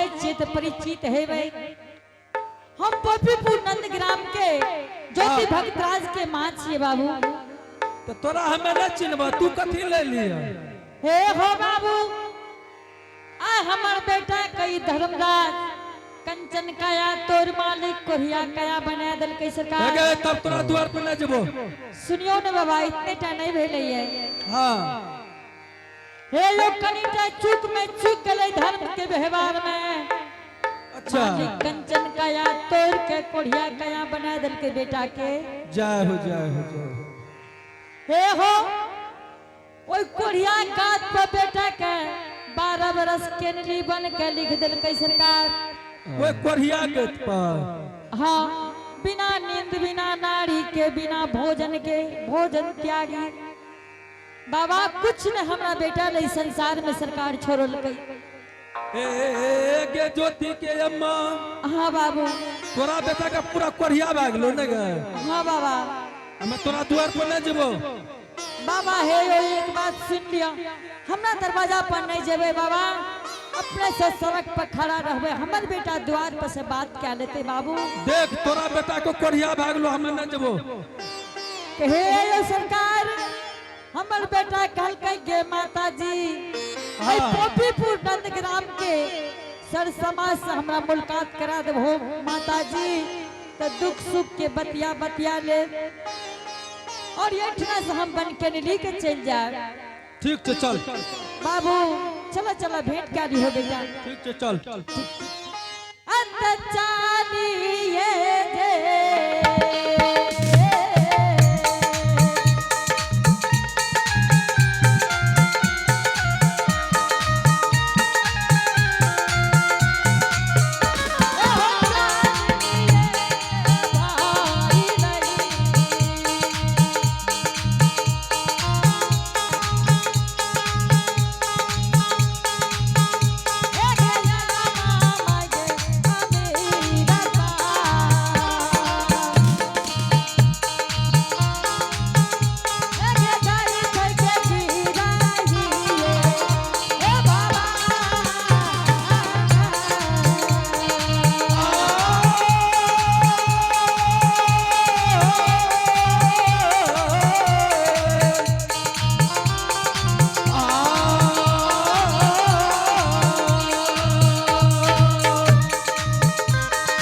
चिन्है छियै तऽ परिचित हेबै। हम पपीपुर नंदग्राम के ज्योति भक्तराज के माँ छियै बाबू। तो तोरा हमें नहीं चिन्हब, तू कथी ले लिया? हे हो बाबू, आ हमर बेटा कई धर्मराज कंचन काया तोर मालिक कोहिया काया बना देलकै सरकार। हे गे, तब तोरा द्वार पर नहीं जबो। सुनियो ने बाबा, इतने टा नहीं भेलै है। हाँ। हे लोग कनिटा चूक में चूक गेलै धर्म के व्यवहार में। अच्छा। मालिक कंचन काया तोड़ के कोढ़िया काया बना देलकै बेटा के। जय हो, जय हो, जय हो। हे हो, ओई कोढ़िया कात पर बेटा के 12 बरस केनली बन के लिख देलकै सरकार। ओई कोढ़िया के पर। हाँ, बिना नींद बिना नारी के बिना भोजन के भोजन त्यागी बाबा कुछ न हमरा बेटा ले संसार में सरकार छोड़लकै। ए, ए, गे ज्योति के अम्मा। हाँ बाबू। तोरा बेटा का पूरा कोढ़िया भए गेलो ने गे। हाँ बाबा। हमें तोरा द्वार पर नहीं जेबो। बाबा हे यो एक बात सुन लिया, हमरा दरवाजा पर नहीं जेबे बाबा, अपने से सड़क पर खड़ा रहबे, हमर बेटा द्वार पर से बात क्या लेते बाबू। देख तोरा बेटा को कोढ़िया भए गेलो, हमें नहीं जेबो। हे यो सरकार, हमर बेटा कहलकै गे माता जी, हाँ। पोपीपुर नंदग्राम के सर समाज से हमरा मुलाकात करा देबो माता जी, तो दुख सुख के बतिया बतिया ले और एठना से हम बन के ली के चल जाए। ठीक छै चल बाबू, चलो चलो भेंट कर हो बेटा। ठीक छै चल। अंत चालिए जे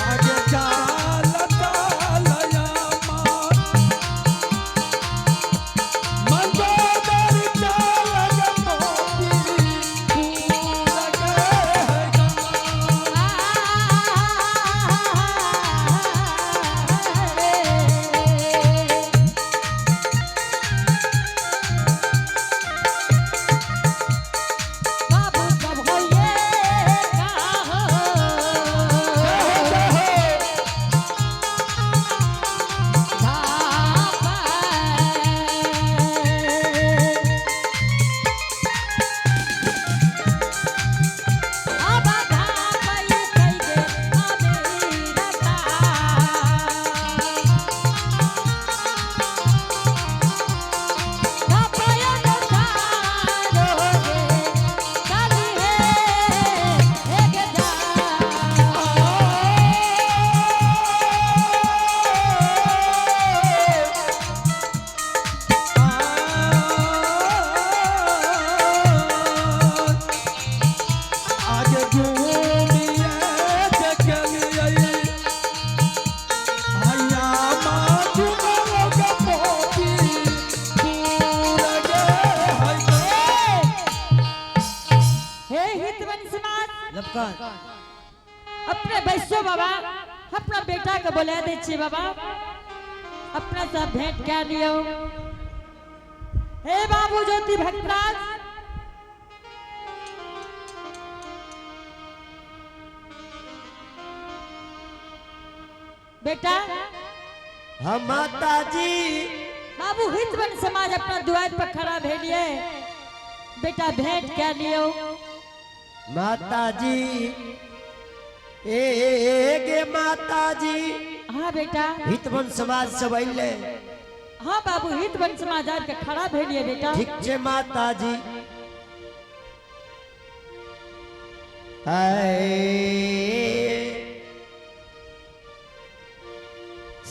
आगे चाल चाल अम्मा, मंदोदर चाल गे मोती, फूल गे है गमा। बाबू कब होइए का जय हो, जय हो। आगे घूमिए देखलियै, हैया माँ झुमर गे मोती, फूल गे है गमा। हे हितवन समाज, लपकन अपने बैसो बाबा, अपना बेटा के बोला दे छी बाबा, अपना सब भेंट कर लियो। हे बाबू ज्योति भक्तराज, बेटा। हाँ माता जी। बाबू हितवन समाज अपना द्वार पर खड़ा भेलिए, बेटा भेंट कर लियो। माता जी, ए गे माता जी। हाँ बेटा। हितवन समाज सब अइले। हाँ बाबू, हितवन समाज आबि के खड़ा भेलिए बेटा। ठीक छै माता जी। हाय।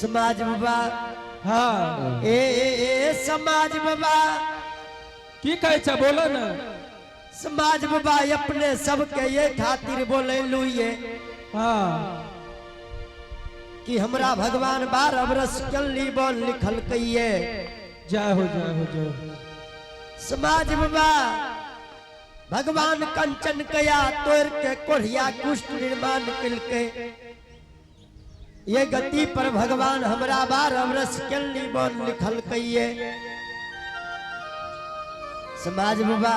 समाज बाबा। हाँ। ए ए, ए समाज बाबा। की कहै छ, बोलो ने। समाज बाबा, अपने सबके ये खातिर बोलेलू ये हाँ। कि हमरा भगवान 12 बरस कल्ली बोल लिखल कहिए। जय हो, जय हो, जय हो। समाज बाबा, भगवान कंचन कया तोड़ के कोढ़िया कुष्ठ निर्माण कलके, ये गति पर भगवान हमरा 12 बरस कल्ली बोल लिखल कहिए। समाज बाबा।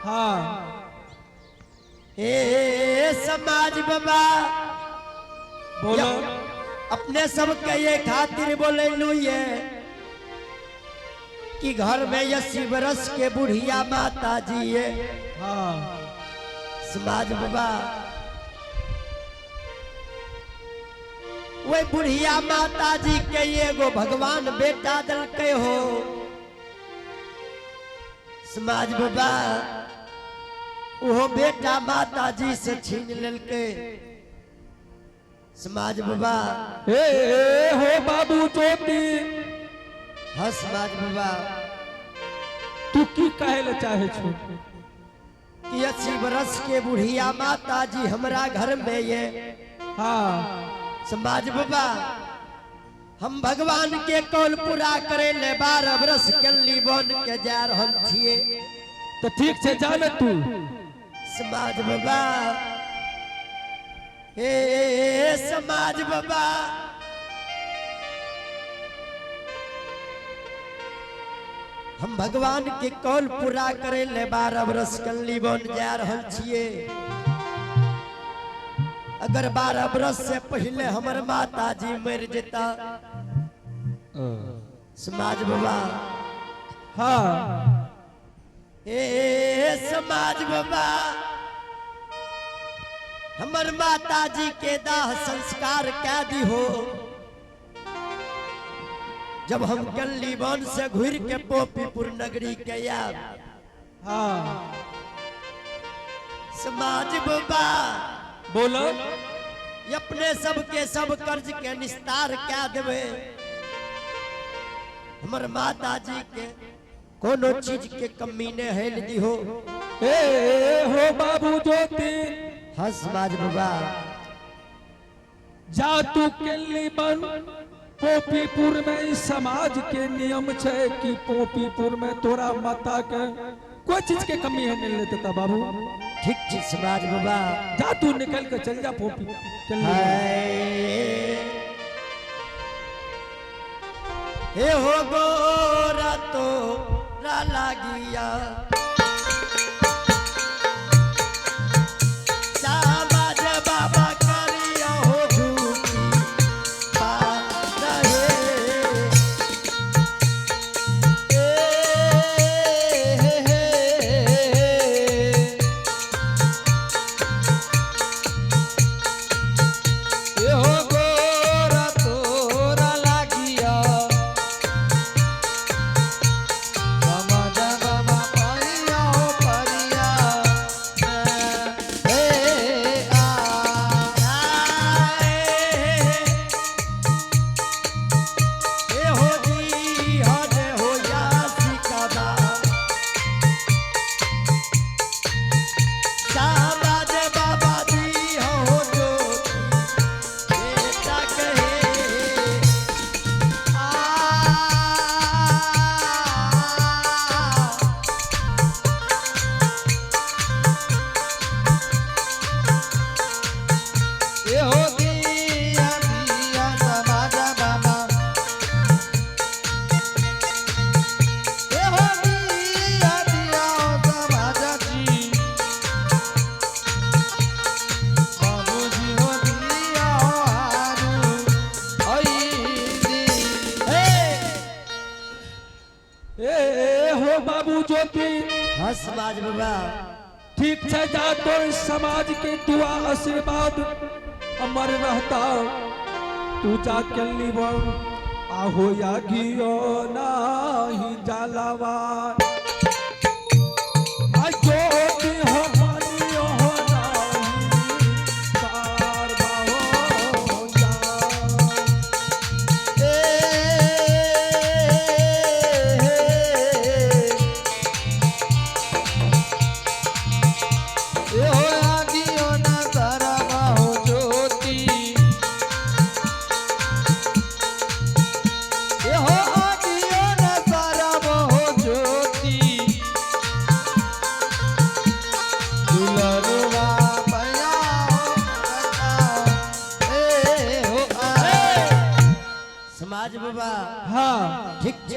हाँ। ए समाज बाबा। बोलो। अपने सबके ये खातिर बोलेलू ये कि घर में 80 बरस के बुढ़िया माता जी ये। हाँ। समाज बाबा, वही बुढ़िया माता जी के एगो भगवान बेटा दिलके हो। समाज बाबा, वो बेटा माता जी से छीन लेलके। समाज बाबा। ए, ए हो बाबू ज्योति। हाँ समाज बाबा। तू की कहे ले चाहे छो? कि 80 बरस के बुढ़िया माता जी हमरा घर में ये। हाँ। समाज बाबा, हम भगवान के कौल पूरा करे ले 12 बरस कल्ली बन के जा रहल छिए। तो ठीक छे, जा ने तू। समाज बाबा, हे समाज बाबा, हम भगवान के कौल पूरा करे ले 12 बरस कल्ली बन जा रहल छिए। अगर 12 बरस से पहले हमर माता जी मर जेता समाज बाबा। हाँ। ए समाज बाबा, हमर माता जी के दाह संस्कार कै दी हो। जब हम कल्ली वन से घुर के पोपीपुर नगरी के आब। हाँ। समाज बाबा। बोलो। अपने सबके सब कर्ज के निस्तार कै देवे, हमर माता जी के कोनो चीज के कमी ने हेल दी हो। ए हो बाबू ज्योति। हाँ समाज बाबा। जा तू केली बन पोपीपुर में इस समाज के नियम छे कि पोपीपुर में तोरा माता के कोई चीज के कमी है नहीं लेता बाबू। ठीक छी समाज बाबा। जा तू निकल के चल जा पोपी चल। हे हो गोरा तो रा लागिया समाज बाबा करिया हो झूठी पा रहे। हो गोरा तोरा लागिया समाज बाबा पाइया हो परिया ए आ। ए हो जी हज हो या सिकबा समाज बाबा जी हो जो बेटा कहे। आ। ए हो दिया दिया समाज बाबा, ए हो दिया दिया समाज जी बाबूजी हो दिया हो हारू ऐ दी। ए हो बाबू ज्योति। हाँ समाज बाबा। ठीक छे, जा तो समाज के दुआ आशीर्वाद अमर रहता, तू जा के वन आहो या गियो नाही जलावा आ ज्योति हो पानियो हो नाही तार बाहो जा।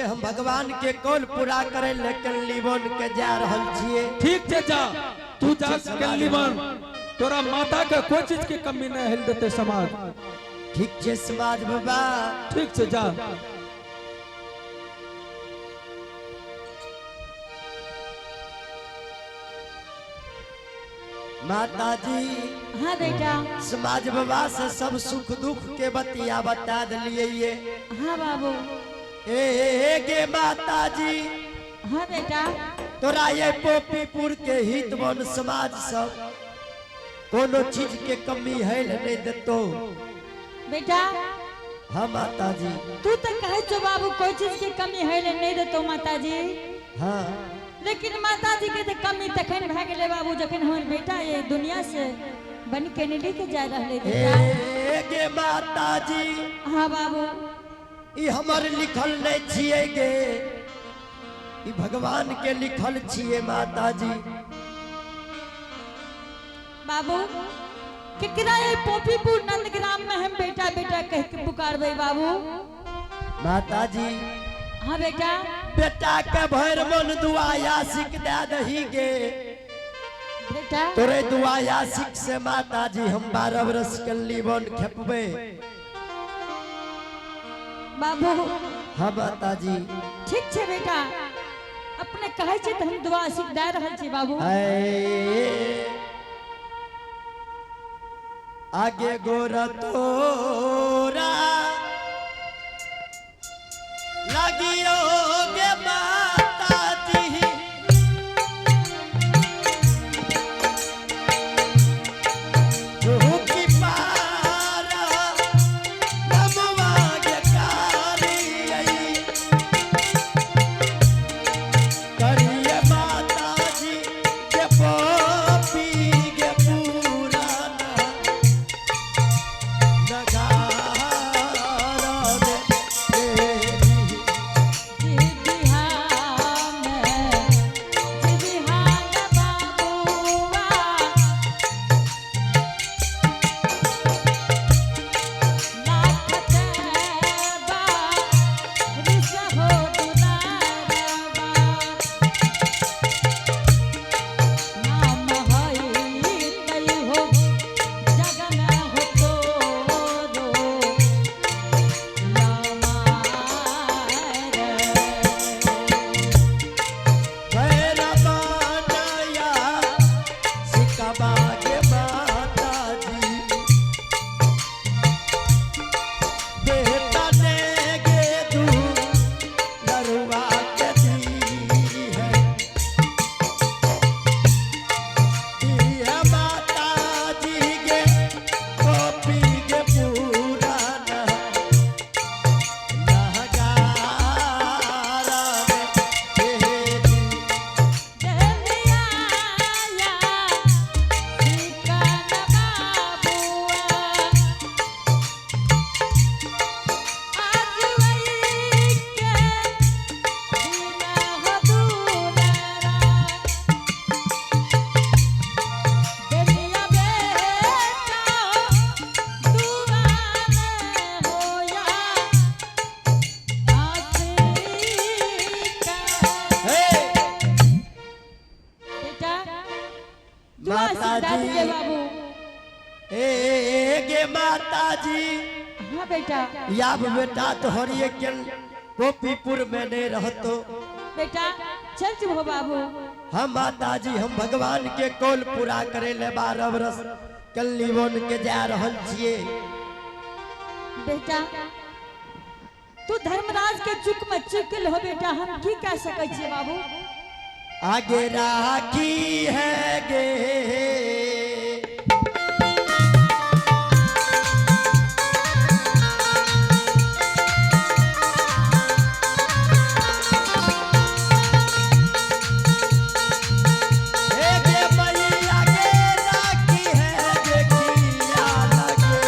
हम भगवान के कौल पूरा करे ले कल्लीवन के जा रहल छिए। ठीक छै, जा तू, जा कल्लीवन। तोरा माता के कोई चीज के कमी नहीं हेल देते समाज। ठीक छै समाज बाबा। ठीक छै, जा। माता जी। हाँ बेटा। समाज बाबा से सब सुख दुख के बतिया बता दिलिए ये। हाँ बाबू। ए ए गे माता जी। हाँ बेटा। तोरा ये पोपीपुर के हित मन समाज सब कोनो चीज के कमी है नहीं देतो। बेटा। हाँ माता जी। तू तो कहे छो बाबू, कोई चीज के कमी है ले नहीं देतो माता जी। हाँ। लेकिन माता जी के तो कमी तखन भए गेलै बाबू, जखन हमर बेटा ये दुनिया से बन के नहीं के जा रहले बेटा। ए गे माता जी। हाँ बाबू। ई हमर लिखल नहीं छिए गे, ई भगवान के लिखल छिए माता जी। बाबू, केकरा ये पोपीपुर नंदग्राम में हम बेटा बेटा कह के पुकारबै बाबू? माता जी। हाँ बेटा। बेटा के भर मन दुआ यासिक दे दही गे। बेटा। तोरे दुआ यासिक से माता जी हम 12 बरस के लीवन खेपबे। बाबू। हाँ माता जी। ठीक छै बेटा, अपने कहै छै तऽ हम दुआ आशीष दए रहल छी बाबू। ऐ, आगे गोर तोरा लगियो गे माता जी, की पारा नमवा गे कारियै। करिए माता जी के पोपी गे पुराना नगारा दे देवी। जी बिहान, जी बिहान बाबूआ, लाख तेबा रिस हो दुलारबा, नाम हई तई हो जगन हो तोरो भैरवानया सिकबा के माता जी, बेटा ने गे दू लरुआ के दी है, दी है माता जी गे गोपी गे पुराना नगारा में देवी। हे बेटा, दुआ माता आशीर्वाद जी। दे बाबू। ए गे माता जी। हाँ बेटा। याब बेटा तोहरिए के गोपीपुर में नहीं रहतो। बेटा, चल चुप हो बाबू। हम माता जी, हम भगवान के कौल पूरा करे ले 12 बरस कल्लीवन के जा रहल छिए। बेटा, तू धर्मराज के चुक में चुकल हो बेटा, हम की कह सकै छियै बाबू? आगे राखी है गे। हे गे मैया गे राखी है देखिया लगे।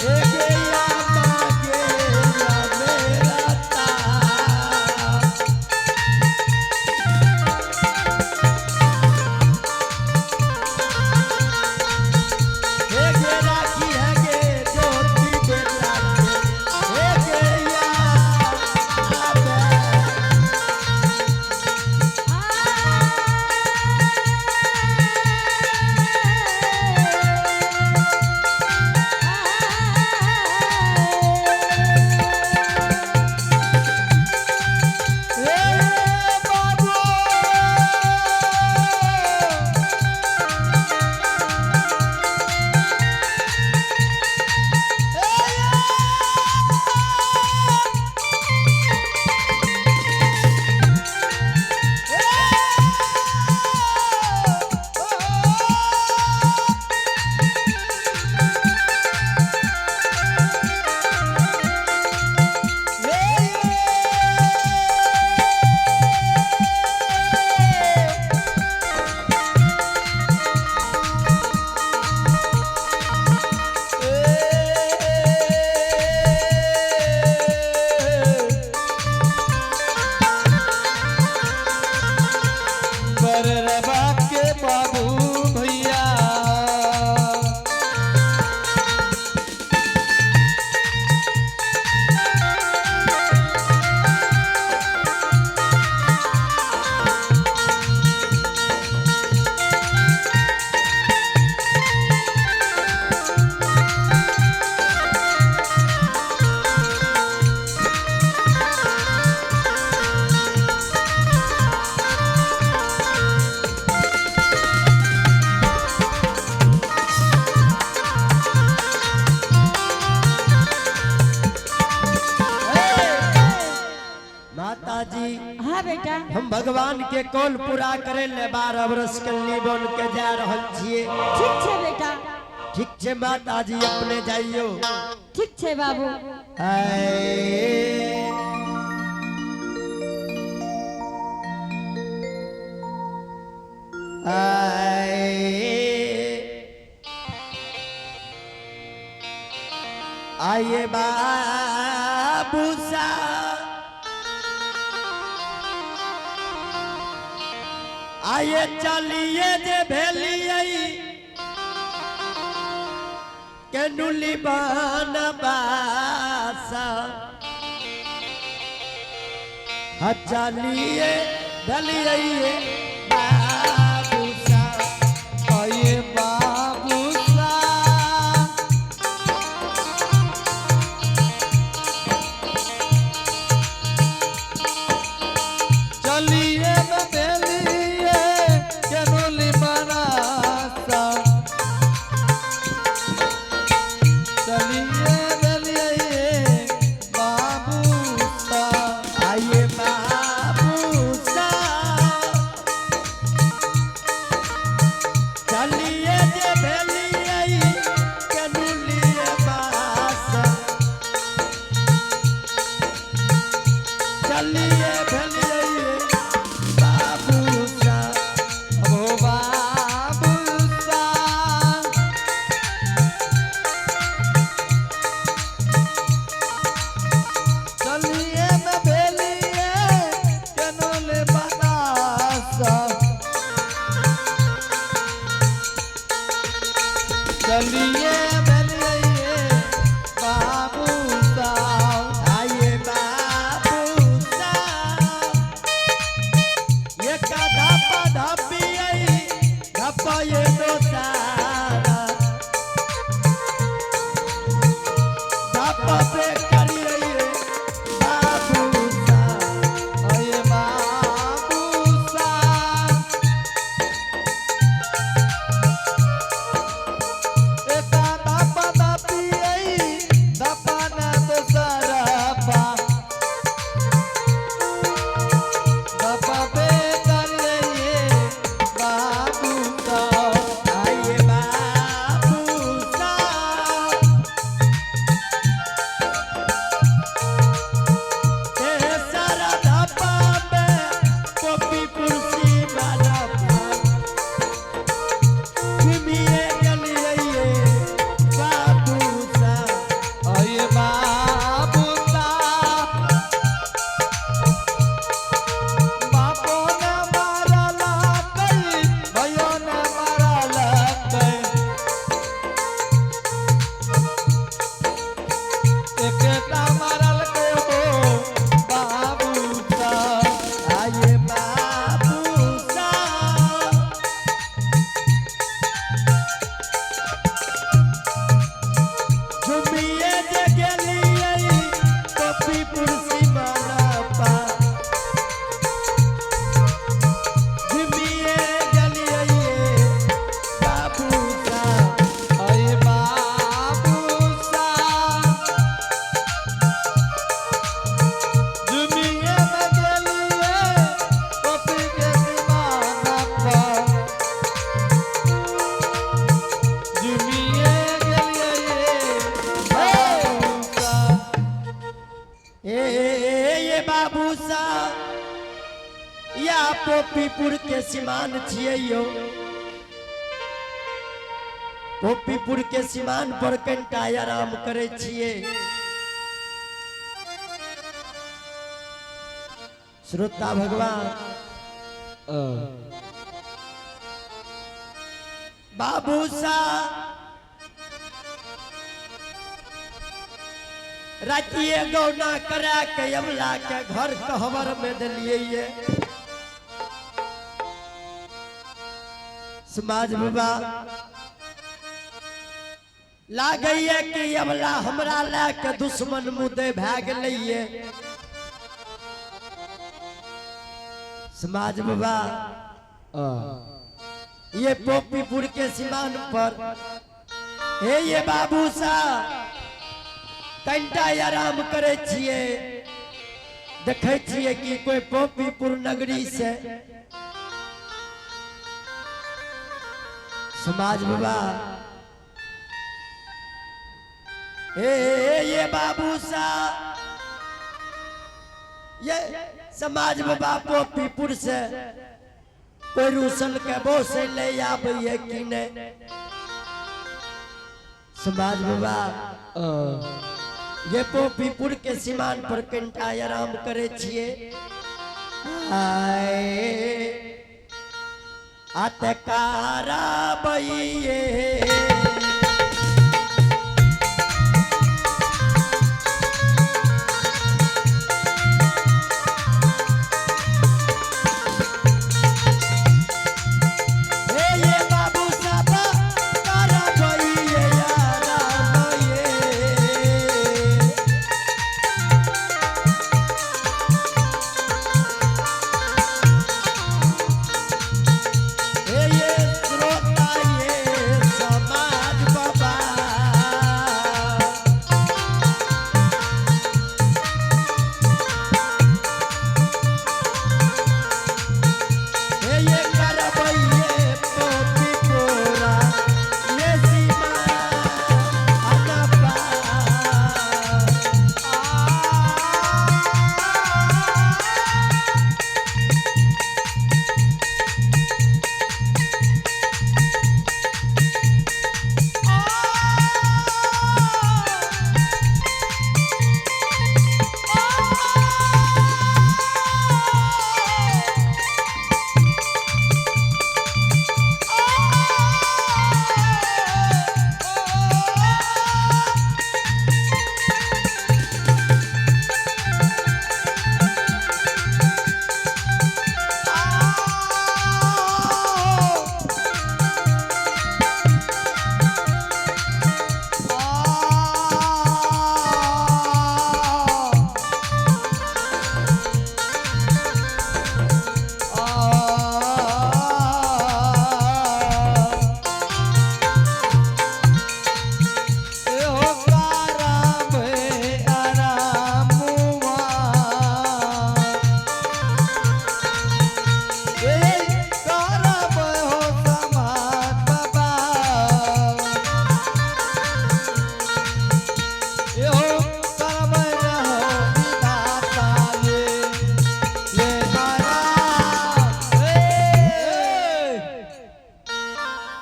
ए गे या मागे या मेरा तारा। भगवान के कौल पूरा करे ले 12 बरस के लीबन के जा रहल छिए। ठीक छै बेटा। ठीक छै माताजी, अपने जाइयो। ठीक छै बाबू। आए। आए। आइए बाबू साहब, आइए चलिए जे भेलिए केनुली बनबासा, हा चलिए भेलिए बाबू साहब। आइए बाबू साहब, चलिए में बेलिए केनुली बनासा, चलिए बेलिए बाबू साहब। आइए बाबू साहब, चलिए जे भेलिए केनुलिए बासा, चलिए भेलिए बाबू साहब। ओ बाबू साहब, चलिए में बेलिए केनुली बनासा, चलिए बेलिए बाबू साहब। आइए बाबू साहब, ये का धप्पा धप्पियै धप्पा ये दोसारा, धप्पा पे करियै बाबू साहब। आइए बाबू साहब, एका धप्पा धप्पियै धप्पा ना दोसरा पा, धप्पा पे करियै बाबू साहब। आइए बाबू साहब, तेसरा धप्पा पे पप्पी कुर्सी वाला पान, घुमिए गेलियै बाबू साहब। आइए बाबू साहब, बापो ने मारला कई, भयो ने मारला कई, एकटा मारल के हो बाबू साहब। आइए बाबू साहब, झुमिए जे गेलियै टोपी कुर्सी वाला पान, झुमिए गेलियै बाबू साहब। आइए बाबू साहब, जुमिए में गेलिए पपी के दीवाना पर, जुमिए गेलिए बाबू साहब। ए ये बाबू साहब, या पोपीपुर के सीमान छियै यौ, पोपीपुर के सीमान पर कनिटा आराम करै छियै। श्रोता भगवान बाबू साहब, रातिए गौना करा के अमला के घर कहवर में दिलिए ये। समाज बाबा लागैये कि अमला हमरा लए के दुश्मन मुदे भए गेलैये। समाज बाबा ये पोपीपुर के सीमान पर हे ये बाबू साहब कनिटा आराम करै छियै। देखै छियै कि कोई पोपीपुर नगरी से समाज बाबा हे ये बाबू सा ये समाज बाबा पोपीपुर से कोई रूसल के बोस ले आबैये कि नहीं समाज बाबा ये पोपीपुर के सीमान पर कनिटा आराम करे छियै। आए अतकारा बइये हे ये बाबू साहब तारा बइये यारा बइये। हे ये श्रोता ये समाज बाबा हे ये करबइये पोपी पोरा ये सीमा अनपा।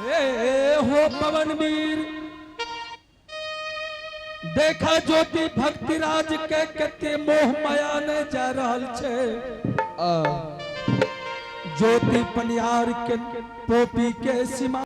ए हो पवन वीर, देखा ज्योति भक्तिराज के कते मोह माया ने जा रहल छे। ज्योति पनियार के पोपी के सीमा